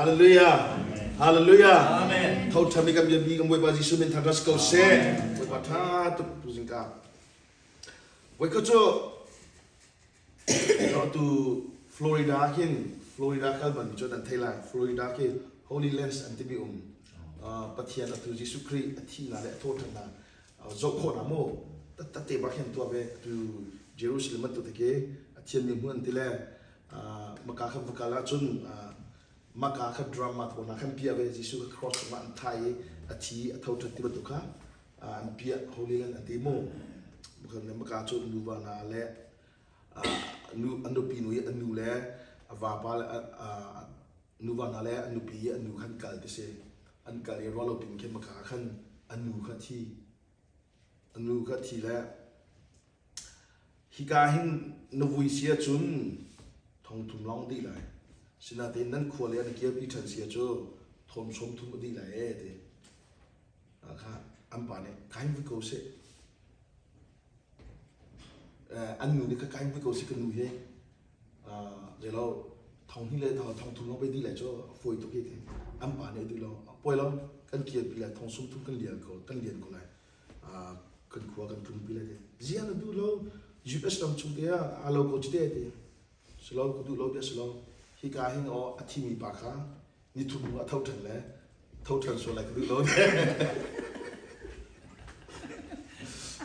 Hallelujah. Hallelujah. Amen. Tho ṭhami kan biapi kan Bawipa Jesuh min thangṭhat si ko seh. Bawipa ṭha tuk tuzing ka. Voikhat cu tu Florida hin Florida kal ban cu nan thei lai. Florida khi Holy Lands an timi um. Pathian atu Jesuh Khrih a thihnak le a thawhṭhannak zoh khawhnak mu tate bak hin tuah ve tu Jerusalem bantuk te khi a thianmi hmun an ti le maka kha va kal ahcun maka kha drama thawhnak khan piah ve Jesuh kha cross cungah an thai i a thi a tho ṭhat ti bantuk kha an piah Holy Land an ti mu maka cu nuva hna le nu an nupi nu i an nu le a vapa le nuva hna le an nupi i an nu khan kal ti si an kal i ruah lo pin khin maka khan an nu kha thi an nu kha thi le hika hin na vui si ahcun thong thum lawng dih lai sinatein nan khua le an kirpi ṭhan si cu thawm sawm thum a dih lai ee ti kha an pa nih kai vui ko seh an nu nih ka kai vui ko seh ka nu hi zeilo thong hnih le thong thum lawng pei dih lai cu a fawi tuk hi ti an pa nih a duh lo poi lo kan kirpi lai thong sum thum kan lian ko kan lian ko lai kan khua kan tlungpi lai ti ziang na duh lo US ram chung te ah aa lo ko ci te ti silo ka duh lo bia silo hika hin aw a thimi pa kha ni thum hnu a tho ṭhan le tho ṭhan sual lai ka duh lo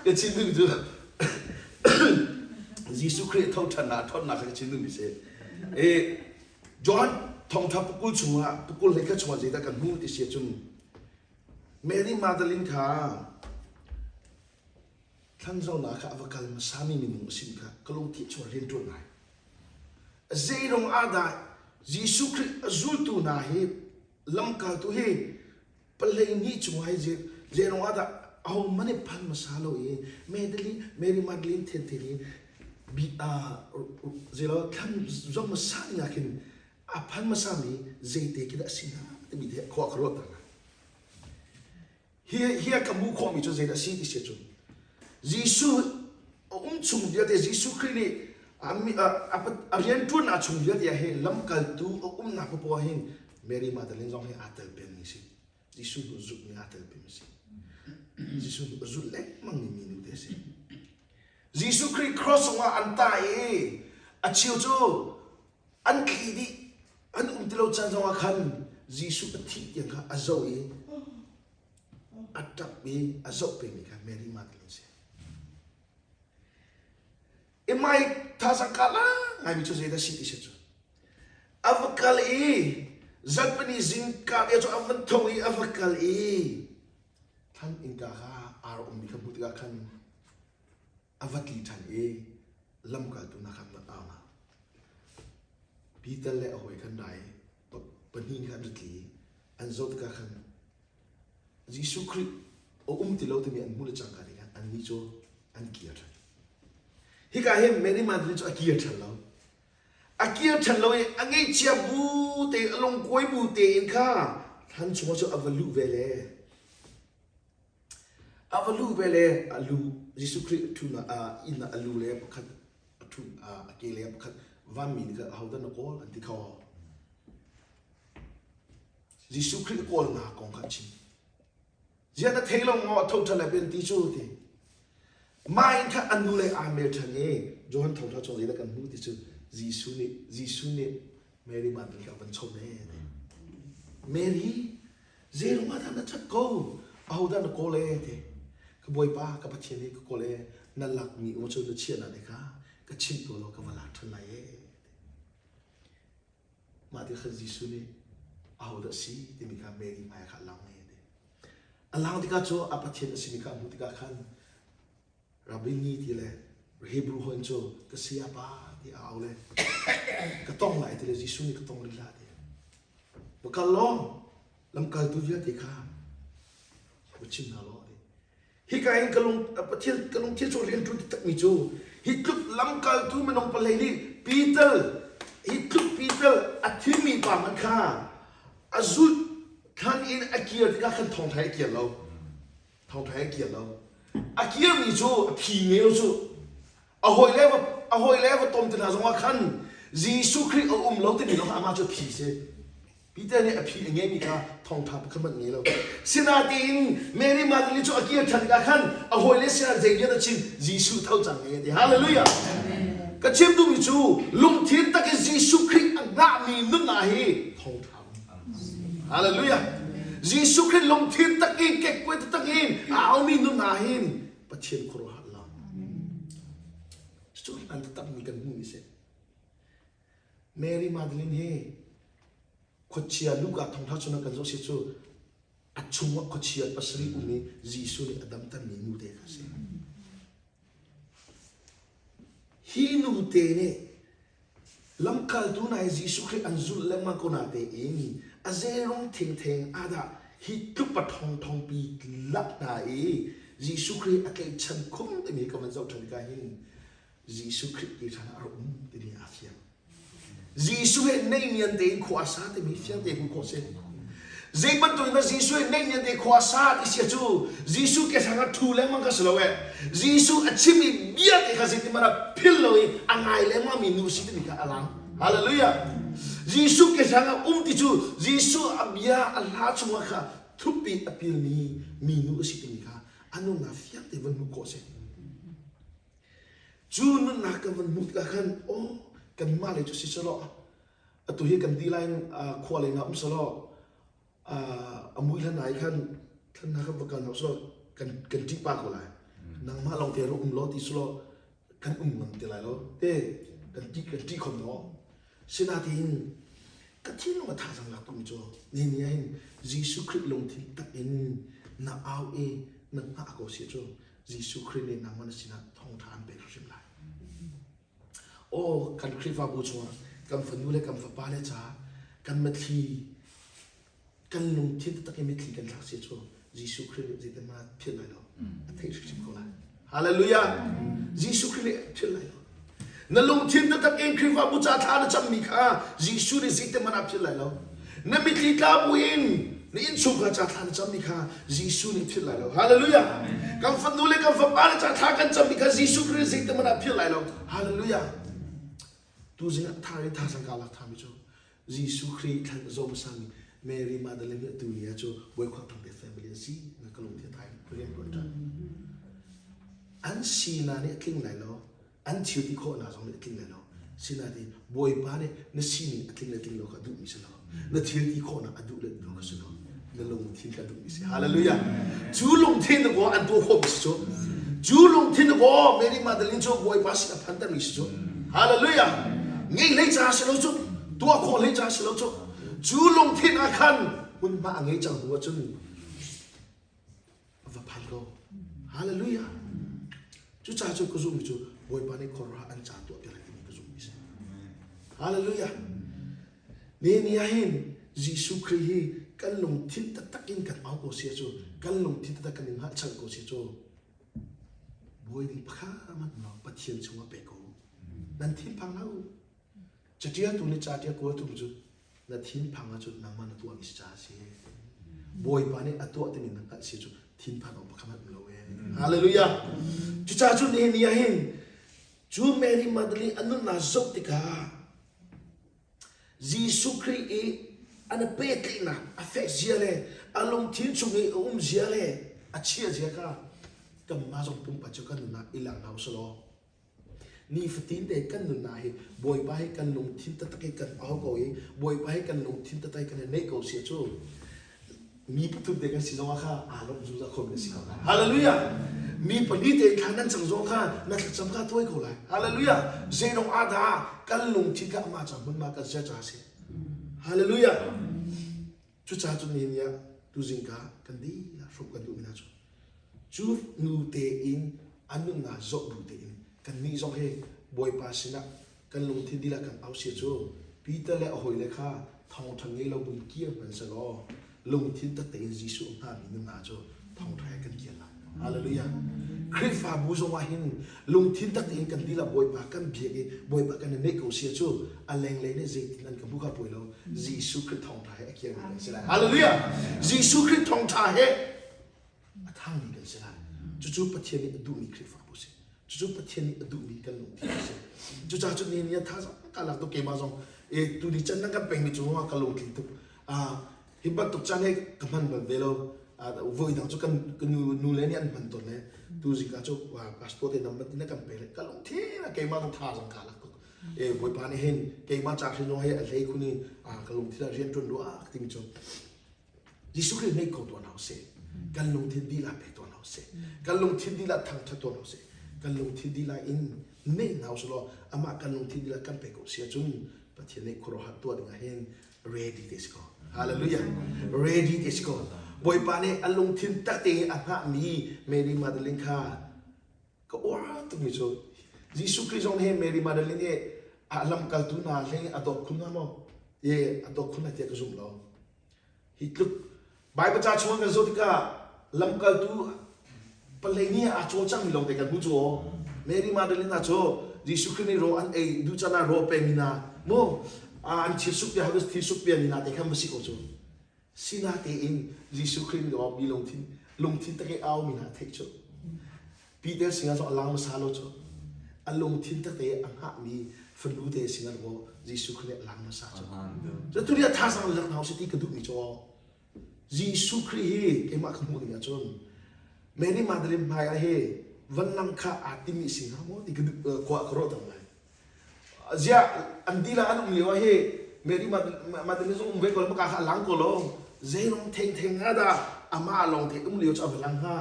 ka chim duh cu Jesuh Khrih tho ṭhan na ṭhawnnak kha ka chim duhmi si e John thongṭha pukul chungah pukul hlei kha chungah zeidah kan hmu ti si ahcun Mary Magdalene kha thlanzonak kha a va kal hmasami minung a sin kha ka lungthi chung rian ṭuan ngai Zeirung ah dah Jesuh Khrih a zultu hna hi lamkaltu hi palei cungah hi zeirung ah dah ahohmanh nih phan hmasa lo i Magdalene Mary Magdalene thenthen hi bi zeilo thlan zong hmasa ding ah khin a phan hmasami zeite khi dah a si hnga timi te khua ka ruahter hna. Hi hi a ka hmuh khawhmi cu zeidah a si ti si cun Jesuh a um chung vialte Jesuh Khrih nih a rianṭuannak chung vialte ah hin lamkaltu a umnak paoh ah hin Mary Magdalene zong hi aa tel pengmi a si. Jesuh hnu zulhmi aa tel pengmi a si. Jesuh hnu a zulh lengmangmi minu te a si. Jesuh Khrih cross cungah an tah i a cheu cu an thli dih an um ti lo caan zongah khan Jesuh a thih tiang kha a zoh i a ṭap i a zoh pengmi kha Mary Magdalene si. I mai thazang ka la ngaimi cu zeidah si ti si cu. A va kal i zarhpini zingka te cu a van tho i a va kal i thlan innka kha ar ummi kha hmuh tikah khan a va tli ṭhan i lamkaltu hna khan an au hna. Peter le a hawi khan ra i pahnih kha an ra tli i an zoh tikah khan Jesuh Khrih a um ti lo timi an hmuh le cangka te khan annih cu an kir ṭhan. Hika hin Mary Magdalene cu a kir ṭhan lo. A kir ṭhan lo i a ngeihchia bu te a lungkuai bu tein kha thlan chungah cu a va luh ve le A va luh ve le a lu Jesuh Khrih ṭhunak inn ah a lu le pakhat a ṭhu a ke le pakhat vanmi nih khan ahodah na kawl an ti kho. Jesuh Khrih kawlnak kong kha a chim. Ziah na thei lo maw a tho ṭhan lai pen ti cu ti. Mah in khan a nu le aa mel ṭhan i Johan thawngṭha chung zeidah kan hmuh ti cu Jesuh nih Jesuh nih Mary Magdalene kha a van chawnh ee ti. Mary Zeirung ah dah na ṭhat ko? Ahodah na kawl ee ti. Ka Bawipa, ka Pathian hi ka kawl ee. Na lakmi um cu na chiahnak te kha ka chim ko law ka va lak ṭhan lai ee. Mah ti khan Jesuh nih ahodah si timi kha Mary hmai kha a lang ee ti. A lang tikah cu a Pathian a simi kha a hmuh tikah khan Rabbini ti le Hebrew holh cu ka sayapa ti a au le ka tong lai ti le Jesuh nih ka tong lila ti. Va kal law lamkaltu vialte kha va chim hna law ti. Hika in ka lung Pathian ka lungthil cu rian ṭuan takmi cu hi tluk lamkaltu minung palei nih Peter hi tluk Peter a thimmi pa hmanh kha a zulh thlan in a kir tikah khan thawngṭha a kir lo. Thawngṭha a kir lo. A kirmi cu a phi ngei lo cu. A hawi le a hawi le va tom te hna zongah khan Jesuh Khrih a um lo timi lawng amah cu a phi si. Peter nih a phi a ngeimi kha thawngṭha pakhat hmanh ngei lo. Sinain Mary Magdalene cu a kir ṭhan tikah khan a hawile sinah zei bia dah chim? Jesuh tho cang e a ti. Hallelujah! Ka chim duhmi cu lungthin tak in Jesuh Khrih a hngahmi nunnak hi thawngṭha Hallelujah! Jesuh Khrih lungthin tak in kekkuai taktak in a aumi nunnak hin Pathian khuaruahhar lam. Cucu hlan taktakmi kan hmuhmi si. Mary Magdalene hi khuachia Luka thawngṭha chungah kan zoh si cu a chungah khuachia pasarih um i Jesuh nih a damtermi nute kha a si. Hi nute nih lamkaltu hna hi Jesuh Khrih an zulh lengmang ko natein a zeirung thengtheng ah dah hi tluk pa ṭhawngṭhawngpi lak hna i Jesuh Khrih a tlaihchan khum timi ka van zoh ṭhan tikah hin Jesuh Khrih ti ṭhan ah a rak um timi aa fiang. Jesuh he neihnian tein khua a sa timi fiang te hmuh khawh si. Zei bantuk in dah Jesuh he neihnian te khua a sa ti sia cu Jesuh ke hrang ah ṭhu lengmang kha si lo eh. Jesuh a chimmi bia te kha zeitin hmanh ah phil lo i a ngai lengmang mi nu si timi kha a lang. Hallelujah. Jesuh ke hrang ah um ti cu Jesuh a bia a hla chungah kha thupi a pilmi minu a si timi kha a nunnak fiang te van hmuh khawh si. Cu nunnak kan van hmuh tikah khan aw kanmah lei cu si selaw atu hi kan ti lai khua lei ah um selaw a mui hlan ai khan thlan hna khan va kal hna selaw kan kan ṭih pah ko lai. Nangmah lawng te rak um law ti selaw kan um ngam ti lai lo te kan ṭih kan ṭih khom lo. Sinain ka thinlung a thazaang lak tukmi cu nihin ni ah hin Jesuh Khrih lungthin tak in na au i na hngah ko si cu Jesuh Khrih nih nangmah na sinah thawngṭha an pek hrimhrim lai. Aw kan Khrihfabu chungah kan fanu le kan fapa le ca kan mitthli kan lungthin taktak in mitthli kan thlak si cu Jesuh Khrih nih zeitin hmanh philh lai lo. A theih hrimhrim ko lai. Hallelujah! Jesuh Khrih nih philh lai lo. Na lungthin taktak in Khrihfabu ca thla na cammi kha Jesuh nih zeitin hmanh ah philh lai lo. Na mitthli tla buin na innchungkhar ca thla na cammi kha Jesuh nih philh lai lo. Hallelujah! Kan fanu le kan fapa le ca thla kan cammi kha Jesuh Khrih nih zeitin hmanh ah philh lai lo. Hallelujah! Tuzing ah tha in thazang ka lak thami cu Jesuh Khrih thlan a zawm hmasami Mary Magdalene atu ni ah cu Bawi Khuang Thang te family an si na ka lungthi a thai rian tuan ṭan. An sinak nih a tling lai lo an thil ti khawhnak zong nih a tling lai lo sinain bawipa nih na sining a tling le tling lo kha a duhmi si lo na thil ti khawhnak a duh le lo kha si lo na lungthin kha a duhmi si hallelujah cu lungthin ko an tuah khawhmi si cu cu lungthin ko Mary Magdalene cu bawipa sin a phantermi si cu hallelujah ngei hlei ca si lo cu tuah khawh hlei ca si lo cu cu lungthin ah khan hmunhma a ngei cang hnu ahcun va phan ko. Hallelujah. Cucaah cu ka zummi cu Bawipa nih khuaruah an ca tuah piak timi ka zummi si. Hallelujah. Ni ni ah hin Jesuh Khrih hi kan lungthin taktak in kan au ko sia cu kan lungthin taktak kan in hngalhchan ko sia cu Bawi ding pakhat hmanh lo Pathian chungah pe ko. Nan thinphang hlah u. Catialtu nih ca ṭial kawltu cu na thinphang ahcun nangmah na tuahmi si caah a si. Bawipa nih a tuah timi na hngalh si cu thinphan awk pakhat hmanh um lo ee. Hallelujah. Cucaah cun nihin ni ah hin cu Mary Magdalene a nunnak zoh tikah Jesuh Khrih i an i pehtlaihnak a fek zia le a lungthin chung i a um zia le a chia zia kha kanmah zong pumpak cu kan nunnak i lang hna u sih law Nifatin te kan nunnak hi Bawipa hi kan lungthin taktak i kan au ko i Bawipa hi kan lungthin taktak i kan i neih ko si cu mi pathum te kan si zongah kha aa lawmh zungzal khomi na si ko lai. Hallelujah! Mi pahnih te thla nan cang zong kha na thlacam kha tuai ko lai. Hallelujah! Zeidong ah dah kan lungthin kha amah ca hmunhma kan ser caah a si. Hallelujah! Cucaah cun nihin ni ah tuzing ka kan dihlak hrawm kan duhmi hna cu cu nu tein an nunnak zoh bu tein kannih zong hi Bawipa sinah kan lungthin dihlak kan au sia cu Peter le a hawile kha thawngṭha ngei lo buin kir hmanh sehlaw lungthin tak tein Jesuh a hngahmi nunnak cu thawngṭha he kan kir lai. Hallelujah. Khrihfabu zong ah hin lungthin tak tein kan dihlak Bawipa kan biak i Bawipa kan i neih ko sia cu a lenglei nih zeitin an ka hmu kha poi lo Jesuh Khrih thawngṭha he a kirmi kan si lai. Hallelujah. Jesuh Khrih thawngṭha he a thangmi kan si lai. Cucu Pathian nih a duhmi Khrihfabu si. Cucu Pathian nih a duhmi kan lungthin a si. Cucaah cun nihin ni ah thazaang ka lak tuk keimah zong e tuni can nan kan pekmi cungah ka lungtling tuk. Hi bantuk caan hi ka hman bal ve lo. Voi dang cu kan nu nu le nih an hman tawn le tu zingka cu pastor te number tin kan pe le ka lungthin a keimah zong tha zong ka lak tuk. E Bawipa nih hin keimah ca hrin zong hi a hlei khun i ka lungthin ah rian ṭuan rua timi cu Jesuh Khrih nei ko tuah hna usih. Kan lungthin dilah pe tuah hna usih. Kan lungthin dilah thangṭhat tuah hna usih. Kan lungthin dilah in neih hna usih law amah kan lungthin dilah kan pe ko si ahcun Pathian nih khuaruahhar tuah ding ah hin ready te si ko. Hallelujah. Ready te si ko. Bawipa nih a lungthin tak te a hngahmi Mary Magdalene kha ka uar tukmi cu Jesuh Khrih zong nih Mary Magdalene nih a lamkaltu hna hlei a dawt khun hnga maw? E a dawt khun lai tiah ka zum lo. Hi tluk Baibal ca chung kan zoh tikah lamkaltu palei nih aa cawlcangmi lawngte kan hmu cu aw. Mary Magdalena cu Jesuh Khrih nih rawl an ei duh can ah rawl pemi hna mu an thil suk bia thil suk bia mi hna te khan va si ko cu. Sinatein Jesuh Khrih nih mi lungthin lungthin tak i au mi hna theih cu. Peter sinah zong a lang hmasa lo cu. A lungthin tete a hngahmi fanu te sinah maw Jesuh Khrih nih a lang hmasa cu. Cu tu nih thazaang lak hna usih ti ka duhmi cu Jesuh Khrih hi keimah ka hmuh ning ahcun Mary Magdalene hmai ah hi van lang kha aa timi si hnga maw ti ka duh khua ka ruah tam lai. Ziah an dilah an um lio ah hi Mary Magdalene zong um ve ko lo maka kha a lang ko lo. Zeirong theng theng nga dah amah lawng te um lio cu a va lang hnga.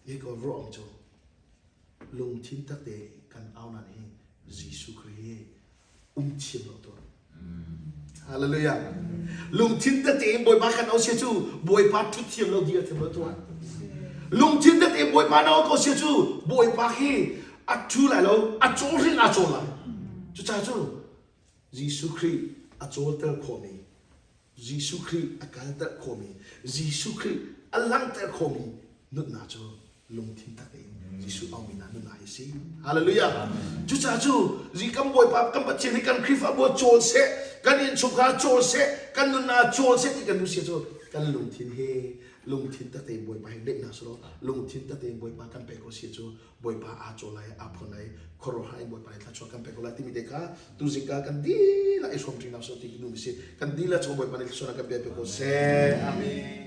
Hi ko ruang cu lungthin takte kan au nan hi Jesuh Khrih hi um thiam lo tuah. Hallelujah. Lungthin tete in Bawipa kan au sia cu Bawipa thut thiam lo dir thiam lo tuah. Lungthin tete Bawipa na au ko sia cu Bawipa hi a thu lai lo, a cawl hring a cawl lai. Cucaah cu Jesuh Khrih a cawlter khawhmi Jesuh Khrih a kalter khawhmi, Jesuh Khrih a langhter khawhmi nunnak cu lungthin tak in Jesuh aumi hna nunnak hi si. Hallelujah. Cucaah cu zi kan Bawipa kan Pathian hi kan Khrihfabu ah cawl seh, kan innchungkhar cawl seh, kan nunnak cawl seh ti kan duh si cu kan lungthin hi lungthin tak tein Bawipa hi neih hna selaw lungthin tak tein Bawipa kan pek ko si cu Bawipa aa cawl lai aa phuan lai khuaruahhar in Bawipa nih thluachuah kan pek ko lai timi te kha tuzing ka kan dihlak i hrawm ṭi hna usih ti ka duhmi si kan dihlak chung Bawipa nih thluachuah kan pe ko seh amen.